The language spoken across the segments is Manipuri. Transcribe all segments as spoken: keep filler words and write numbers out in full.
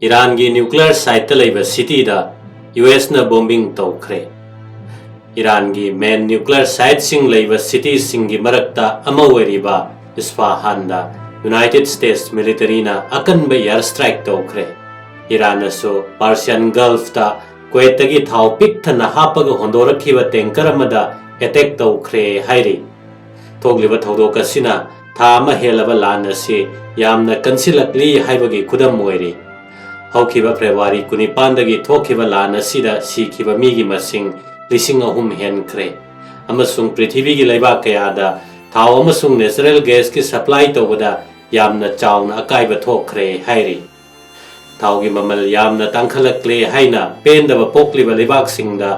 ꯏꯔꯥꯟꯒꯤ nuclear siteꯇ ꯂꯩꯕ cityꯗ USꯅ bombing ꯇꯧꯈ꯭ꯔꯦ꯫ ꯏꯔꯥꯟꯒꯤ main nuclear siteꯁꯤꯡ ꯂꯩꯕ cityꯁꯤꯡꯒꯤ ꯃꯔꯛꯇ ꯑꯃ ꯑꯣꯏꯔꯤꯕ ꯏꯁꯐꯥꯍꯥꯟꯗ United States militaryꯅ ꯑꯀꯟꯕ air strike ꯇꯧꯈ꯭ꯔꯦ꯫ ꯏꯔꯥꯟꯅꯁꯨ Persian Gulfꯇ ꯀꯨꯋꯦꯠꯇꯒꯤ ꯊꯥꯎ ꯄꯤꯛ ꯊꯟꯅ ꯍꯥꯞꯄꯒ ꯍꯣꯟꯗꯣꯔꯛꯈꯤꯕ tanker ꯑꯃꯗ attack ꯇꯧꯈ꯭ꯔꯦ ꯍꯥꯏꯔꯤ꯫ ꯊꯣꯛꯂꯤꯕ ꯊꯧꯗꯣꯛ ꯑꯁꯤꯅ ꯊꯥ ꯑꯃ ꯍꯦꯜꯂꯕ ꯂꯥꯟ ꯑꯁꯤ ꯌꯥꯝꯅ ꯀꯟꯁꯤꯜꯂꯛꯂꯤ ꯍꯥꯏꯕꯒꯤ ꯈꯨꯗꯝ ꯑꯣꯏꯔꯤ꯫ ꯍꯧꯈꯤꯕ February ꯀꯨꯟꯅꯤꯄꯥꯟꯗꯒꯤ ꯊꯣꯛꯈꯤꯕ ꯂꯥꯟ ꯑꯁꯤꯗ ꯁꯤꯈꯤꯕ ꯃꯤꯒꯤ ꯃꯁꯤꯡ ꯂꯤꯁꯤꯡ ꯑꯍꯨꯝ ꯍꯦꯟꯈ꯭ꯔꯦ, ꯑꯃꯁꯨꯡ ꯄ꯭ꯔꯤꯊꯤꯕꯤꯒꯤ ꯂꯩꯕꯥꯛ ꯀꯌꯥꯗ ꯊꯥꯎ ꯑꯃꯁꯨꯡ natural gasꯀꯤ supply ꯇꯧꯕꯗ ꯌꯥꯝꯅ ꯆꯥꯎꯅ ꯑꯀꯥꯏꯕ ꯊꯣꯛꯈ꯭ꯔꯦ ꯍꯥꯏꯔꯤ꯫ ꯊꯥꯎꯒꯤ ꯃꯃꯜ ꯌꯥꯝꯅ ꯇꯥꯡꯈꯠꯂꯛꯂꯦ ꯍꯥꯏꯅ ꯄꯦꯟꯗꯕ ꯄꯣꯛꯂꯤꯕ ꯂꯩꯕꯥꯛꯁꯤꯡꯗ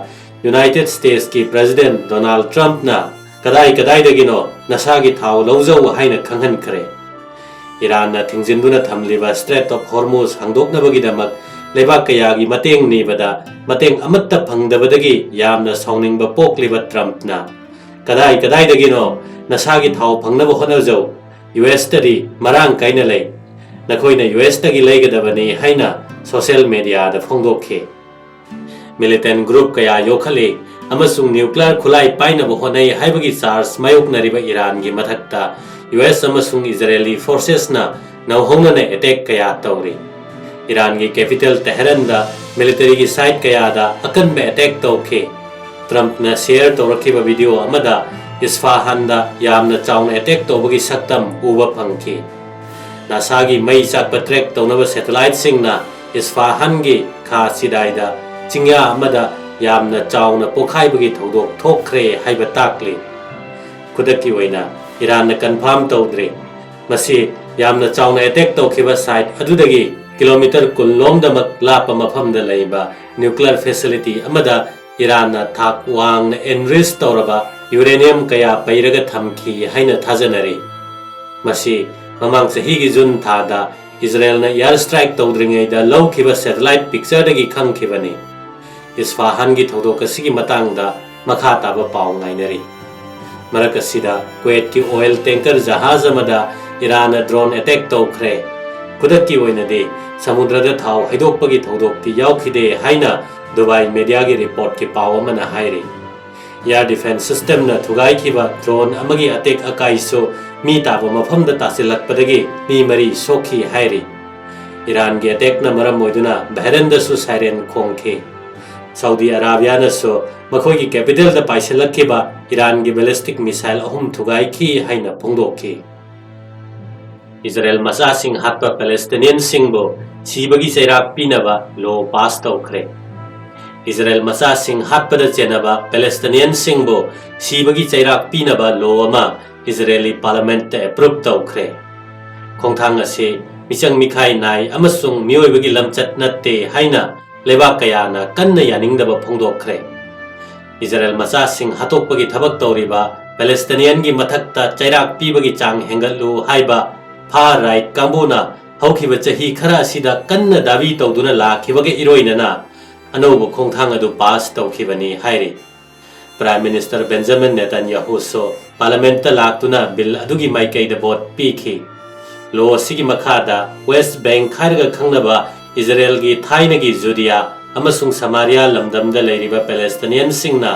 United Statesꯀꯤ President Donald Trumpꯅ "ꯀꯗꯥꯏ ꯀꯗꯥꯏꯗꯒꯤꯅꯣ ꯅꯁꯥꯒꯤ ꯊꯥꯎ ꯂꯧꯖꯧ" ꯍꯥꯏꯅ ꯈꯪꯍꯟꯈ꯭ꯔꯦ꯫ ꯏꯔꯥꯟꯅ ꯊꯤꯡꯖꯤꯟꯗꯨꯅ ꯊꯝꯂꯤꯕ Strait of Hormuz ꯍꯥꯡꯗꯣꯛꯅꯕꯒꯤꯗꯃꯛ ꯂꯩꯕꯥꯛ ꯀꯌꯥꯒꯤ ꯃꯇꯦꯡ ꯅꯤꯕꯗ ꯃꯇꯦꯡ ꯑꯃꯠꯇ ꯐꯪꯗꯕꯗꯒꯤ ꯌꯥꯝꯅ ꯁꯥꯎꯅꯤꯡꯕ ꯄꯣꯛꯂꯤꯕ Trumpꯅ "ꯀꯗꯥꯏ ꯀꯗꯥꯏꯗꯒꯤꯅꯣ ꯅꯁꯥꯒꯤ ꯊꯥꯎ ꯐꯪꯅꯕ ꯍꯣꯠꯅꯖꯧ, USꯇꯗꯤ ꯃꯔꯥꯡ ꯀꯥꯏꯅ ꯂꯩ, ꯅꯈꯣꯏꯅ USꯇꯒꯤ ꯂꯩꯒꯗꯕꯅꯤ" ꯍꯥꯏꯅ social mediaꯗ ꯐꯣꯡꯗꯣꯛꯈꯤ꯫ Militant group ꯀꯌꯥ ꯌꯣꯛꯈꯠꯂꯤ ꯑꯃꯁꯨꯡ nuclear ꯈꯨꯠꯂꯥꯏ ꯄꯥꯏꯅꯕ ꯍꯣꯠꯅꯩ ꯍꯥꯏꯕꯒꯤ charge ꯃꯥꯌꯣꯛꯅꯔꯤꯕ ꯏꯔꯥꯟꯒꯤ ꯃꯊꯛꯇ US ꯑꯃꯁꯨꯡ Israeli forcesꯅ ꯅꯧꯍꯧꯅꯅ attack ꯀꯌꯥ ꯇꯧꯔꯤ꯫ ꯏꯔꯥꯟꯒꯤ capital ꯇꯦꯍꯔꯥꯟꯗ militaryꯒꯤ site ꯀꯌꯥꯗ ꯑꯀꯟꯕ attack ꯇꯧꯈꯤ꯫ Trumpꯅ share ꯇꯧꯔꯛꯈꯤꯕ video ꯑꯃꯗ ꯏꯁꯐꯥꯍꯥꯟꯗ ꯌꯥꯝꯅ ꯆꯥꯎꯅ attack ꯇꯧꯕꯒꯤ ꯁꯛꯇꯝ ꯎꯕ ꯐꯪꯈꯤ꯫ NASAꯒꯤ ꯃꯩ ꯆꯥꯛꯄ track ꯇꯧꯅꯕ satelliteꯁꯤꯡꯅ ꯏꯁꯐꯥꯍꯥꯟꯒꯤ ꯈꯥ ꯆꯤꯗꯥꯏꯗ ꯆꯤꯡꯌꯥ ꯑꯃꯗ ꯌꯥꯝꯅ ꯆꯥꯎꯅ ꯄꯣꯈꯥꯏꯕꯒꯤ ꯊꯧꯗꯣꯛ ꯊꯣꯛꯈ꯭ꯔꯦ ꯍꯥꯏꯕ ꯇꯥꯛꯂꯤ꯫ ꯈꯨꯗꯛꯀꯤ ꯑꯣꯏꯅ ꯏꯔꯥꯟꯅ confirm ꯇꯧꯗ꯭ꯔꯤ꯫ ꯃꯁꯤ ꯌꯥꯝꯅ ꯆꯥꯎꯅ attack ꯇꯧꯈꯤꯕ site ꯑꯗꯨꯗꯒꯤ kilometre ꯀꯨꯟ ꯂꯣꯝꯗꯃꯛ ꯂꯥꯞꯄ ꯃꯐꯝꯗ ꯂꯩꯕ nuclear facility ꯑꯃꯗ ꯏꯔꯥꯟꯅ ꯊꯥꯛ ꯋꯥꯡꯅ enrich ꯇꯧꯔꯕ uranium ꯀꯌꯥ ꯄꯩꯔꯒ ꯊꯝꯈꯤ ꯍꯥꯏꯅ ꯊꯥꯖꯅꯔꯤ꯫ ꯃꯁꯤ ꯃꯃꯥꯡ ꯆꯍꯤꯒꯤ June ꯊꯥꯗ ꯏꯖꯔꯦꯜꯅ air strike ꯇꯧꯗ꯭ꯔꯤꯉꯩꯗ ꯂꯧꯈꯤꯕ satellite pictureꯗꯒꯤ ꯈꯪꯈꯤꯕꯅꯤ꯫ ꯏꯁꯐꯥꯍꯥꯟꯒꯤ ꯊꯧꯗꯣꯛ ꯑꯁꯤꯒꯤ ꯃꯇꯥꯡꯗ ꯃꯈꯥ ꯇꯥꯕ ꯄꯥꯎ ꯉꯥꯏꯅꯔꯤ꯫ ꯃꯔꯛ ꯑꯁꯤꯗ ꯀꯨꯋꯦꯠꯀꯤ oil tanker ꯖꯍꯥꯖ ꯑꯃꯗ ꯏꯔꯥꯟꯅ drone attack ꯇꯧꯈ꯭ꯔꯦ꯫ ꯈꯨꯗꯛꯀꯤ ꯑꯣꯏꯅꯗꯤ ꯁꯃꯨꯗ꯭ꯔꯗ ꯊꯥꯎ ꯍꯩꯗꯣꯛꯄꯒꯤ ꯊꯧꯗꯣꯛꯇꯤ ꯌꯥꯎꯈꯤꯗꯦ ꯍꯥꯏꯅ ꯗꯨꯕꯥꯏ ꯃꯦꯗꯤꯌꯥꯒꯤ ꯔꯤꯄꯣꯔꯠꯀꯤ ꯄꯥꯎ ꯑꯃꯅ ꯍꯥꯏꯔꯤ꯫ Air defence systemꯅ ꯊꯨꯒꯥꯏꯈꯤꯕ drone ꯑꯃꯒꯤ ꯑꯇꯦꯛ ꯑꯀꯥꯏꯁꯨ ꯃꯤ ꯇꯥꯕ ꯃꯐꯝꯗ ꯇꯥꯁꯤꯜꯂꯛꯄꯗꯒꯤ ꯃꯤ ꯃꯔꯤ ꯁꯣꯛꯈꯤ ꯍꯥꯏꯔꯤ꯫ ꯏꯔꯥꯟꯒꯤ ꯑꯇꯦꯛꯅ ꯃꯔꯝ ꯑꯣꯏꯗꯨꯅ ꯕꯍꯔꯦꯟꯗꯁꯨ siren ꯈꯣꯡꯈꯤ꯫ ꯁꯥꯎꯗꯤ ꯑꯔꯥꯕꯤꯌꯥꯅꯁꯨ ꯃꯈꯣꯏꯒꯤ capitalꯗ ꯄꯥꯏꯁꯤꯜꯂꯛꯈꯤꯕ ꯏꯔꯥꯟꯒꯤ ballistic missile ꯑꯍꯨꯝ ꯊꯨꯒꯥꯏꯈꯤ ꯍꯥꯏꯅ ꯐꯣꯡꯗꯣꯛꯈꯤ꯫ ꯏꯖꯔꯦꯜ ꯃꯆꯥꯁꯤꯡ ꯍꯥꯠꯄ ꯄꯦꯂꯦꯁꯇꯤꯅꯤꯌꯟꯁꯤꯡꯕꯨ ꯁꯤꯕꯒꯤ ꯆꯩꯔꯥꯛ ꯄꯤꯅꯕ law pass ꯇꯧꯈ꯭ꯔꯦ꯫ ꯏꯖꯔꯦꯜ ꯃꯆꯥꯁꯤꯡ ꯍꯥꯠꯄꯗ ꯆꯦꯟꯅꯕ ꯄꯦꯂꯦꯁꯇꯤꯅꯤꯌꯟꯁꯤꯡꯕꯨ ꯁꯤꯕꯒꯤ ꯆꯩꯔꯥꯛ ꯄꯤꯅꯕ law ꯑꯃ ꯏꯖꯔꯦꯂꯤ parliamentꯇ approve ꯇꯧꯈ꯭ꯔꯦ꯫ ꯈꯣꯡꯊꯥꯡ ꯑꯁꯤ ꯃꯤꯆꯪ ꯃꯤꯈꯥꯏ ꯅꯥꯏ ꯑꯃꯁꯨꯡ ꯃꯤꯑꯣꯏꯕꯒꯤ ꯂꯝꯆꯠ ꯅꯠꯇꯦ ꯍꯥꯏꯅ ꯂꯩꯕꯥꯛ ꯀꯌꯥꯅ ꯀꯟꯅ ꯌꯥꯅꯤꯡꯗꯕ ꯐꯣꯡꯗꯣꯛꯈ꯭ꯔꯦ꯫ ꯏꯖꯔꯦꯜ ꯃꯆꯥꯁꯤꯡ ꯍꯥꯠꯇꯣꯛꯄꯒꯤ ꯊꯕꯛ ꯇꯧꯔꯤꯕ ꯄꯦꯂꯦꯁꯇꯤꯅꯤꯌꯟꯒꯤ ꯃꯊꯛꯇ ꯆꯩꯔꯥꯛ ꯄꯤꯕꯒꯤ ꯆꯥꯡ ꯍꯦꯟꯒꯠꯂꯨ ꯍꯥꯏꯕ far right ꯀꯥꯡꯕꯨꯅ ꯍꯧꯈꯤꯕ ꯆꯍꯤ ꯈꯔ ꯑꯁꯤꯗ ꯀꯟꯅ ꯗꯥꯕꯤ ꯇꯧꯗꯨꯅ ꯂꯥꯛꯈꯤꯕꯒ ꯏꯔꯣꯏꯅꯅ ꯑꯅꯧꯕ ꯈꯣꯡꯊꯥꯡ ꯑꯗꯨ pass ꯇꯧꯈꯤꯕꯅꯤ ꯍꯥꯏꯔꯤ꯫ Prime Minister Benjamin Netanyahuꯁꯨ parliamentꯇ ꯂꯥꯛꯇꯨꯅ bill ꯑꯗꯨꯒꯤ ꯃꯥꯏꯀꯩꯗ vote ꯄꯤꯈꯤ꯫ Law ꯑꯁꯤꯒꯤ ꯃꯈꯥꯗ West Bank ꯍꯥꯏꯔꯒ ꯈꯪꯅꯕ ꯏꯖꯔꯦꯜꯒꯤ ꯊꯥꯏꯅꯒꯤ ꯖꯨꯗꯤꯌꯥ ꯑꯃꯁꯨꯡ ꯁꯃꯥꯔꯤꯌꯥ ꯂꯝꯗꯝꯗ ꯂꯩꯔꯤꯕ ꯄꯦꯂꯦꯁꯇꯤꯅꯤꯌꯟꯁꯤꯡꯅ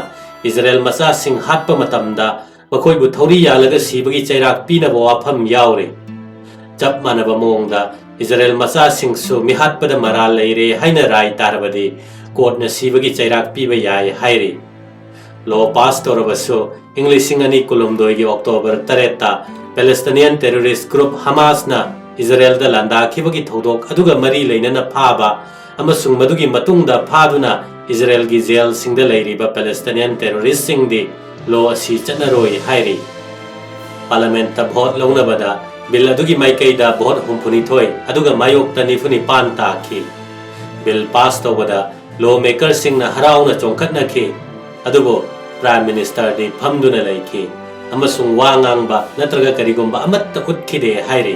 ꯏꯖꯔꯦꯜ ꯃꯆꯥꯁꯤꯡ ꯍꯥꯠꯄ ꯃꯇꯝꯗ ꯃꯈꯣꯏꯕꯨ ꯊꯧꯔꯤ ꯌꯥꯜꯂꯒ ꯁꯤꯕꯒꯤ ꯆꯩꯔꯥꯛ ꯄꯤꯅꯕ ꯋꯥꯐꯝ ꯌꯥꯎꯔꯤ꯫ ꯆꯞ ꯃꯥꯟꯅꯕ ꯃꯑꯣꯡꯗ ꯏꯖꯔꯦꯜ ꯃꯆꯥꯁꯤꯡꯁꯨ ꯃꯤꯍꯥꯠꯄꯗ ꯃꯔꯥꯜ ꯂꯩꯔꯦ ꯍꯥꯏꯅ ꯔꯥꯏ ꯇꯥꯔꯕꯗꯤ courtꯅ ꯁꯤꯕꯒꯤ ꯆꯩꯔꯥꯛ ꯄꯤꯕ ꯌꯥꯏ ꯍꯥꯏꯔꯤ꯫ Law pass ꯇꯧꯔꯕꯁꯨ ꯏꯪ ꯂꯤꯁꯤꯡ ꯑꯅꯤ ꯀꯨꯟꯍꯨꯝꯗꯣꯏꯒꯤ October ꯇꯔꯦꯠꯇ Palestinian terrorist group Hamasꯅ ꯏꯖꯔꯦꯜꯗ ꯂꯥꯟꯗꯥꯈꯤꯕꯒꯤ ꯊꯧꯗꯣꯛ ꯑꯗꯨꯒ ꯃꯔꯤ ꯂꯩꯅꯅ ꯐꯥꯕ ꯑꯃꯁꯨꯡ ꯃꯗꯨꯒꯤ ꯃꯇꯨꯡꯗ ꯐꯥꯗꯨꯅ ꯏꯖꯔꯦꯜꯒꯤ ꯖꯦꯜꯁꯤꯡꯗ ꯂꯩꯔꯤꯕ ꯄꯦꯂꯦꯁꯇꯤꯅꯤꯌꯟ ꯇꯦꯔꯣꯔꯤꯁꯁꯤꯡꯗꯤ law ꯑꯁꯤ ꯆꯠꯅꯔꯣꯏ ꯍꯥꯏꯔꯤ꯫ Parliamentꯇ vote ꯂꯧꯅꯕꯗ bill ꯑꯗꯨꯒꯤ ꯃꯥꯏꯀꯩꯗ vote ꯍꯨꯝꯐꯨꯅꯤꯊꯣꯏ ꯑꯗꯨꯒ ꯃꯥꯌꯣꯛꯇ ꯅꯤꯐꯨꯅꯤꯄꯥꯟ ꯇꯥꯈꯤ꯫ Bill pass ꯇꯧꯕꯗ law makerꯁꯤꯡꯅ ꯍꯔꯥꯎꯅ ꯆꯣꯡꯈꯠꯅꯈꯤ, ꯑꯗꯨꯕꯨ Prime Ministerꯗꯤ ꯐꯝꯗꯨꯅ ꯂꯩꯈꯤ ꯑꯃꯁꯨꯡ ꯋꯥ ꯉꯥꯡꯕ ꯅꯠꯇ꯭ꯔꯒ ꯀꯔꯤꯒꯨꯝꯕ ꯑꯃꯠꯇ ꯎꯠꯈꯤꯗꯦ ꯍꯥꯏꯔꯤ꯫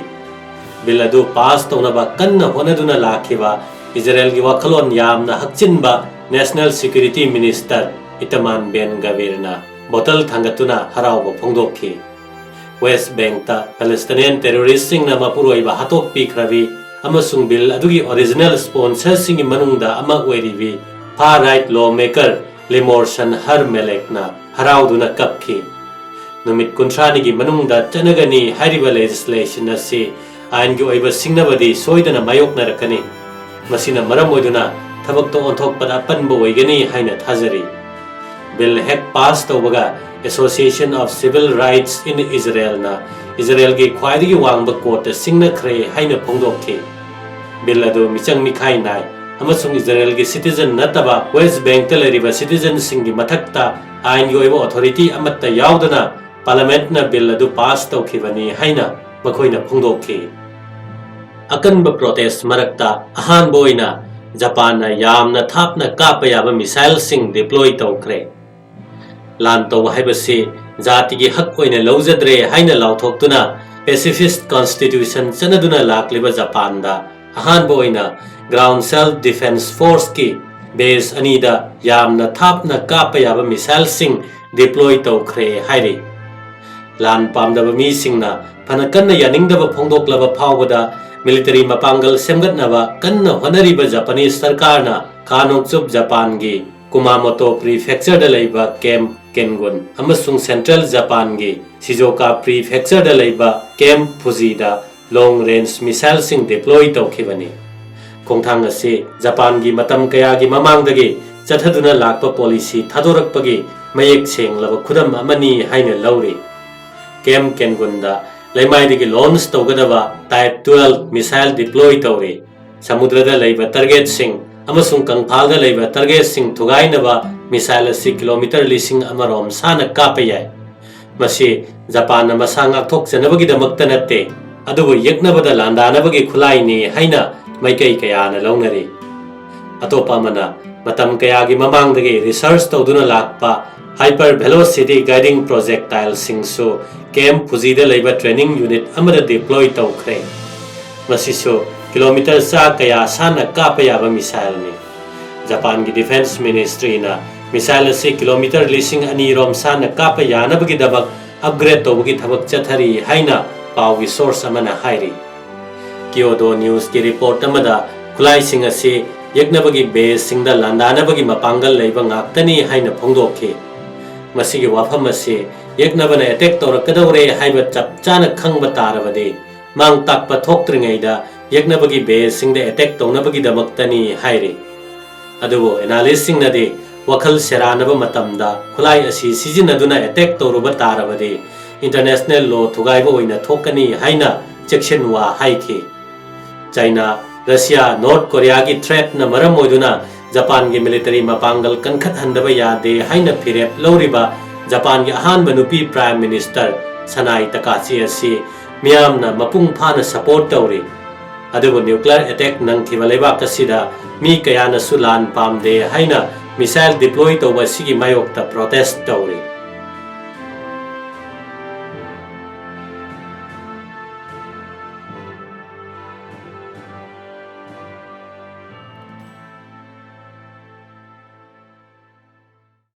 Bill ꯑꯗꯨ pass ꯇꯧꯅꯕ ꯀꯟꯅ ꯍꯣꯠꯅꯗꯨꯅ ꯂꯥꯛꯈꯤꯕ ꯏꯖꯔꯦꯜꯒꯤ ꯋꯥꯈꯜꯂꯣꯟ ꯌꯥꯝꯅ ꯍꯛꯆꯤꯟꯕ National Security Minister Itamar Ben-Gvirꯅ bottle ꯊꯥꯡꯒꯠꯇꯨꯅ ꯍꯔꯥꯎꯕ ꯐꯣꯡꯗꯣꯛꯈꯤ꯫ West Bankꯇ Palestinian terroristꯁꯤꯡꯅ ꯃꯄꯨꯔꯣꯏꯕ ꯍꯥꯠꯇꯣꯛꯄꯤꯈ꯭ꯔꯕꯤ ꯑꯃꯁꯨꯡ bill ꯑꯗꯨꯒꯤ original sponsorꯁꯤꯡꯒꯤ ꯃꯅꯨꯡꯗ ꯑꯃ ꯑꯣꯏꯔꯤꯕꯤ far right lawmaker Limor Sanhar Malekꯅ ꯍꯔꯥꯎꯗꯨꯅ ꯀꯞꯈꯤ꯫ ꯅꯨꯃꯤꯠ ꯀꯨꯟꯊ꯭ꯔꯥꯅꯤꯒꯤ ꯃꯅꯨꯡꯗ ꯆꯠꯅꯒꯅꯤ ꯍꯥꯏꯔꯤꯕ legislation ꯑꯁꯤ ꯑꯥꯏꯟꯒꯤ ꯑꯣꯏꯕ ꯁꯤꯡꯅꯕꯗꯤ ꯁꯣꯏꯗꯅ ꯃꯥꯌꯣꯛꯅꯔꯛꯀꯅꯤ꯫ ꯃꯁꯤꯅ ꯃꯔꯝ ꯑꯣꯏꯗꯨꯅ ꯊꯕꯛꯇ ꯑꯣꯟꯊꯣꯛꯄꯗ ꯑꯄꯟꯕ ꯑꯣꯏꯒꯅꯤ ꯍꯥꯏꯅ ꯊꯥꯖꯔꯤ꯫ Bill ꯍꯦꯛ pass ꯇꯧꯕꯒ Association of Civil Rights in Israelꯅ ꯏꯖꯔꯦꯜꯒꯤ ꯈ꯭ꯋꯥꯏꯗꯒꯤ ꯋꯥꯡꯕ courtꯇ ꯁꯤꯡꯅꯈ꯭ꯔꯦ ꯍꯥꯏꯅ ꯐꯣꯡꯗꯣꯛꯈꯤ꯫ Bill ꯑꯗꯨ ꯃꯤꯆꯪ ꯃꯤꯈꯥꯏ ꯅꯥꯏ ꯑꯃꯁꯨꯡ ꯏꯖꯔꯦꯜꯒꯤ citizen ꯅꯠꯇꯕ West Bankꯇ ꯂꯩꯔꯤꯕ citizenꯁꯤꯡꯒꯤ ꯃꯊꯛꯇ ꯑꯥꯏꯟꯒꯤ ꯑꯣꯏꯕ authority ꯑꯃꯠꯇ ꯌꯥꯎꯗꯅ Parliamentꯅ bill ꯑꯗꯨ pass ꯇꯧꯈꯤꯕꯅꯤ ꯍꯥꯏꯅ ꯃꯈꯣꯏꯅ ꯐꯣꯡꯗꯣꯛꯈꯤ꯫ ꯑꯀꯟꯕ protest ꯃꯔꯛꯇ ꯑꯍꯥꯟꯕ ꯑꯣꯏꯅ ꯖꯄꯥꯟꯅ ꯌꯥꯝꯅ ꯊꯥꯞꯅ ꯀꯥꯞꯄ ꯌꯥꯕ missileꯁꯤꯡ deploy ꯇꯧꯈ꯭ꯔꯦ꯫ ꯂꯥꯟ ꯇꯧꯕ ꯍꯥꯏꯕꯁꯤ ꯖꯥꯇꯤꯒꯤ ꯍꯛ ꯑꯣꯏꯅ ꯂꯧꯖꯗ꯭ꯔꯦ ꯍꯥꯏꯅ ꯂꯥꯎꯊꯣꯛꯇꯨꯅ pacifist constitution ꯆꯠꯅꯗꯨꯅ ꯂꯥꯛꯂꯤꯕ ꯖꯄꯥꯟꯗ ꯑꯍꯥꯟꯕ ꯑꯣꯏꯅ Ground Self Defense Forceꯀꯤ base ꯑꯅꯤꯗ ꯌꯥꯝꯅ ꯊꯥꯞꯅ ꯀꯥꯞꯄ ꯌꯥꯕ missileꯁꯤꯡ deploy ꯇꯧꯈ꯭ꯔꯦ ꯍꯥꯏꯔꯤ꯫ ꯂꯥꯟ ꯄꯥꯝꯗꯕ ꯃꯤꯁꯤꯡꯅ ꯐꯅ ꯀꯟꯅ ꯌꯥꯅꯤꯡꯗꯕ ꯐꯣꯡꯗꯣꯛꯂꯕ ꯐꯥꯎꯕꯗ military ꯃꯄꯥꯡꯒꯜ ꯁꯦꯝꯒꯠꯅꯕ ꯀꯟꯅ ꯍꯣꯠꯅꯔꯤꯕ Japanese ꯁꯔꯀꯥꯔꯅ ꯈꯥ ꯅꯣꯡꯆꯨꯞ ꯖꯄꯥꯟꯒꯤ Kumamoto Prefectureꯗ ꯂꯩꯕ Camp Kengun ꯑꯃꯁꯨꯡ Central ꯖꯄꯥꯟꯒꯤ Shizuoka Prefectureꯗ ꯂꯩꯕ Camp Fujiꯗ long range missileꯁꯤꯡ deploy ꯇꯧꯈꯤꯕꯅꯤ꯫ ꯈꯣꯡꯊꯥꯡ ꯑꯁꯤ ꯖꯄꯥꯟꯒꯤ ꯃꯇꯝ ꯀꯌꯥꯒꯤ ꯃꯃꯥꯡꯗꯒꯤ ꯆꯠꯊꯗꯨꯅ ꯂꯥꯛꯄ policy ꯊꯥꯗꯣꯔꯛꯄꯒꯤ ꯃꯌꯦꯛ ꯁꯦꯡꯂꯕ ꯈꯨꯗꯝ ꯑꯃꯅꯤ ꯍꯥꯏꯅ ꯂꯧꯔꯤ꯫ Camp Kengunꯗ ꯂꯩꯃꯥꯏꯗꯒꯤ launch ꯇꯧꯒꯗꯕ Type twelve missile deploy ꯇꯧꯔꯤ꯫ ꯁꯃꯨꯗ꯭ꯔꯗ ꯂꯩꯕ targetꯁꯤꯡ ꯑꯃꯁꯨꯡ ꯀꯪꯐꯥꯜꯗ ꯂꯩꯕ targetꯁꯤꯡ ꯊꯨꯒꯥꯏꯅꯕ missile ꯑꯁꯤ kilometre ꯂꯤꯁꯤꯡ ꯑꯃ ꯔꯣꯝ ꯁꯥꯅ ꯀꯥꯞꯄ ꯌꯥꯏ꯫ ꯃꯁꯤ ꯖꯄꯥꯟꯅ ꯃꯁꯥ ꯉꯥꯛꯊꯣꯛꯆꯅꯕꯒꯤꯗꯃꯛꯇ ꯅꯠꯇꯦ, ꯑꯗꯨꯕꯨ ꯌꯦꯛꯅꯕꯗ ꯂꯥꯟꯗꯥꯅꯕꯒꯤ ꯈꯨꯠꯂꯥꯏꯅꯤ ꯍꯥꯏꯅ ꯃꯥꯏꯀꯩ ꯀꯌꯥꯅ ꯂꯧꯅꯔꯤ꯫ ꯑꯇꯣꯞꯄ ꯑꯃꯅ, ꯃꯇꯝ ꯀꯌꯥꯒꯤ ꯃꯃꯥꯡꯗꯒꯤ research ꯇꯧꯗꯨꯅ ꯂꯥꯛꯄ hyper velocity guiding projectileꯁꯤꯡꯁꯨ Camp Fujiꯗ ꯂꯩꯕ training unit ꯑꯃꯗ deploy ꯇꯧꯈ꯭ꯔꯦ꯫ ꯃꯁꯤꯁꯨ kilometre ꯆꯥ ꯀꯌꯥ ꯁꯥꯟꯅ ꯀꯥꯞꯄ ꯌꯥꯕ missileꯅꯤ꯫ ꯖꯄꯥꯟꯒꯤ Defence Ministryꯅ missile ꯑꯁꯤ kilometre ꯂꯤꯁꯤꯡ ꯑꯅꯤ ꯔꯣꯝ ꯁꯥꯟꯅ ꯀꯥꯞꯄ ꯌꯥꯅꯕꯒꯤꯗꯃꯛ ꯑꯞꯒ꯭ꯔꯦꯗ ꯇꯧꯕꯒꯤ ꯊꯕꯛ ꯆꯠꯊꯔꯤ ꯍꯥꯏꯅ ꯄꯥꯎꯒꯤ ꯁꯣꯔꯁ ꯑꯃꯅ ꯍꯥꯏꯔꯤ꯫ ꯀꯤꯌꯣꯗꯣ ꯅ꯭ꯌꯨꯁꯀꯤ ꯔꯤꯄꯣꯔꯠ ꯑꯃꯗ ꯈꯨꯠꯂꯥꯏꯁꯤꯡ ꯑꯁꯤ ꯌꯦꯛꯅꯕꯒꯤ ꯕꯦꯖꯁꯤꯡꯗ ꯂꯥꯟꯗꯥꯅꯕꯒꯤ ꯃꯄꯥꯡꯒꯜ ꯂꯩꯕ ꯉꯥꯛꯇꯅꯤ ꯍꯥꯏꯅ ꯐꯣꯡꯗꯣꯛꯈꯤ꯫ ꯃꯁꯤꯒꯤ ꯋꯥꯐꯝ ꯑꯁꯤ ꯌꯦꯛꯅꯕꯅ ꯑꯦꯇꯦꯛ ꯇꯧꯔꯛꯀꯗꯧꯔꯦ ꯍꯥꯏꯕ ꯆꯞ ꯆꯥꯅ ꯈꯪꯕ ꯇꯥꯔꯕꯗꯤ ꯃꯥꯡ ꯇꯥꯛꯄ ꯊꯣꯛꯇ꯭ꯔꯤꯉꯩꯗ ꯌꯦꯛꯅꯕꯒꯤ ꯕꯦꯖꯁꯤꯡꯗ ꯑꯦꯇꯦꯛ ꯇꯧꯅꯕꯒꯤꯗꯃꯛꯇꯅꯤ ꯍꯥꯏꯔꯤ꯫ ꯑꯗꯨꯕꯨ ꯑꯦꯅꯥꯂꯤꯁꯁꯤꯡꯅꯗꯤ ꯋꯥꯈꯜ ꯁꯦꯔꯥꯟꯅꯕ ꯃꯇꯝꯗ ꯈꯨꯠꯂꯥꯏ ꯑꯁꯤ ꯁꯤꯖꯤꯟꯅꯗꯨꯅ ꯑꯦꯇꯦꯛ ꯇꯧꯔꯨꯕ ꯇꯥꯔꯕꯗꯤ ꯏꯟꯇꯔꯅꯦꯁꯅꯦꯜ ꯂꯣ ꯊꯨꯒꯥꯏꯕ ꯑꯣꯏꯅ ꯊꯣꯛꯀꯅꯤ ꯍꯥꯏꯅ ꯆꯦꯛꯁꯤꯟꯋꯥ ꯍꯥꯏꯈꯤ꯫ ꯆꯥꯏꯅꯥ, ꯔꯁꯤꯌꯥ, ꯅꯣꯔꯠ ꯀꯣꯔꯤꯌꯥꯒꯤ ꯊ꯭ꯔꯦꯠꯅ ꯃꯔꯝ ꯑꯣꯏꯗꯨꯅ ꯖꯄꯥꯟꯒꯤ ꯃꯤꯂꯤꯇꯔꯤ ꯃꯄꯥꯡꯒꯜ ꯀꯟꯈꯠꯍꯟꯗꯕ ꯌꯥꯗꯦ ꯍꯥꯏꯅ ꯐꯤꯔꯦꯞ ꯂꯧꯔꯤꯕ ꯖꯄꯥꯟꯒꯤ ꯑꯍꯥꯟꯕ ꯅꯨꯄꯤ ꯄ꯭ꯔꯥꯏꯝ ꯃꯤꯅꯤꯁꯇꯔ ꯁꯅꯥꯏ ꯇꯀꯥꯆꯤ ꯑꯁꯤ ꯃꯤꯌꯥꯝꯅ ꯃꯄꯨꯡ ꯐꯥꯅ ꯁꯄꯣꯔꯠ ꯇꯧꯔꯤ꯫ ꯑꯗꯨꯕꯨ ꯅ꯭ꯌꯨꯀ꯭ꯂꯤꯌꯔ ꯑꯦꯇꯦꯛ ꯅꯪꯈꯤꯕ ꯂꯩꯕꯥꯛ ꯑꯁꯤꯗ ꯃꯤ ꯀꯌꯥꯅꯁꯨ ꯂꯥꯟ ꯄꯥꯝꯗꯦ ꯍꯥꯏꯅ ꯃꯤꯁꯥꯏꯜ ꯗꯤꯄ꯭ꯂꯣꯏ ꯇꯧꯕ ꯑꯁꯤꯒꯤ ꯃꯥꯌꯣꯛꯇ ꯄ꯭ꯔꯣꯇꯦꯁ ꯇꯧꯔꯤ꯫